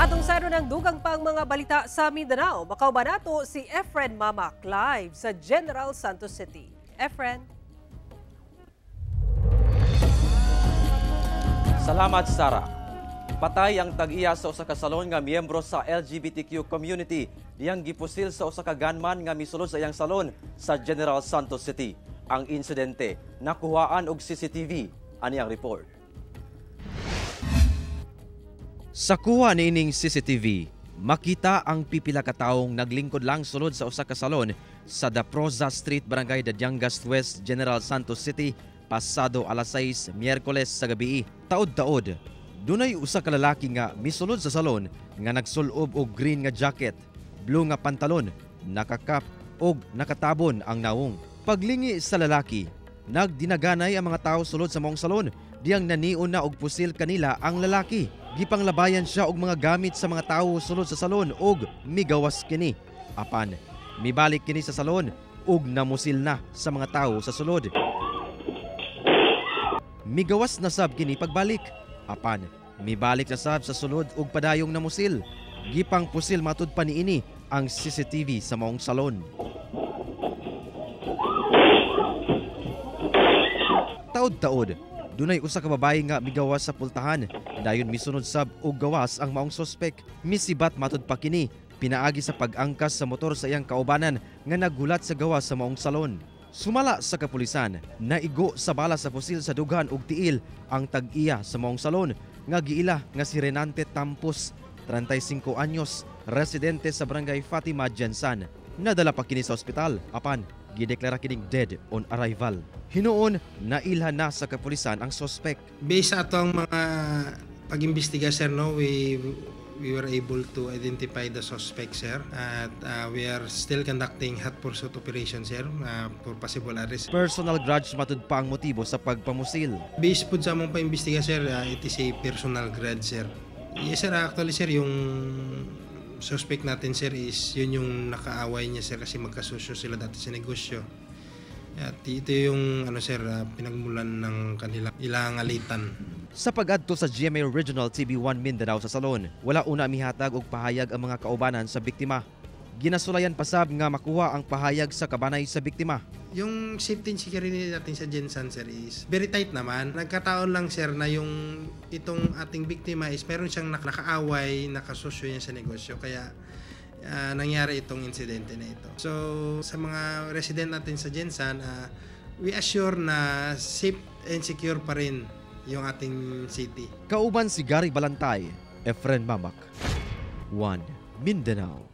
Atong sayron ang dugang pang mga balita sa Mindanao. Makauban nato si Efren Mamac live sa General Santos City. Efren. Salamat, Sara. Patay ang tag-iya sa usa ka salon nga miyembro sa LGBTQ community diyang gipusil sa usa ka gunman nga misulod sa iyang salon sa General Santos City. Ang insidente nakuhaan og CCTV. Ani ang report. Sa kuha niining CCTV, makita ang pipila ka taong naglingkod lang sulod sa usa ka salon sa Daproza Street, Barangay Dadiangas West, General Santos City, pasado alas 6, Miyerkules sa gabi. Taod-taod, dunay usa ka lalaki nga misulod sa salon nga nagsulob og green nga jacket, blue nga pantalon, nakakap og nakatabon ang nawong. Paglingi sa lalaki, nagdinaganay ang mga tao sulod sa maong salon, diyang nanion na og pusil kanila ang lalaki. Gipanglabayan siya og mga gamit sa mga tawo sulod sa salon og migawas kini. Apan, mibalik kini sa salon og namusil na sa mga tawo sa sulod. Migawas na sab kini pagbalik. Apan, mibalik na sab sa sulod og padayong namusil. Gipang pusil matud pa niini ang CCTV sa maong salon. Taod-taod, dunay usa ka babaye nga migawas sa pultahan. Dayon misunod sab og gawas ang maong sospek. Misibat matud pa kini pinaagi sa pag-angkas sa motor sa iyang kaubanan nga naghulat sa gawas sa maong salon. Sumala sa kapulisan, naigo sa bala sa pusil sa dughan og tiil ang tag-iya sa maong salon nga giila nga si Renante Tampos, 35 anyos, residente sa Barangay Fatima, Gensan. Nadala pa kini sa ospital apan gideklara kining dead on arrival. Hinuon, nailhan na sa kapulisan ang sospek. Based sa atong mga pag-imbestiga, sir, no, we were able to identify the suspect, sir. At we are still conducting hot pursuit operation, sir, for possible arrest. Personal grudge matud pa ang motibo sa pagpamusil. Based po sa among paimbestiga, sir, it is a personal grudge, sir. Yes, sir, actually, sir, yung suspect natin, sir, is yun yung nakaaway niya, sir, kasi magkasosyo sila dati sa negosyo. At ito yung ano, sir, pinagmulan ng kanilang ilang alitan. Sa pag-adto sa GMA Regional TV1 Mindanao sa salon, wala una mihatag og pahayag ang mga kaubanan sa biktima. Ginasulayan pasab nga makuha ang pahayag sa kabanay sa biktima. Yung safety and security natin sa Gensan, sir, is very tight naman. Nagkataon lang, sir, na yung itong ating biktima is meron siyang nakaaway, nakasosyo niya sa negosyo. Kaya nangyari itong insidente na ito. So sa mga resident natin sa Gensan, we assure na safe and secure pa rin yung ating city. Kauban si Gary Balantay, Efren Mamac, 1 Mindanao.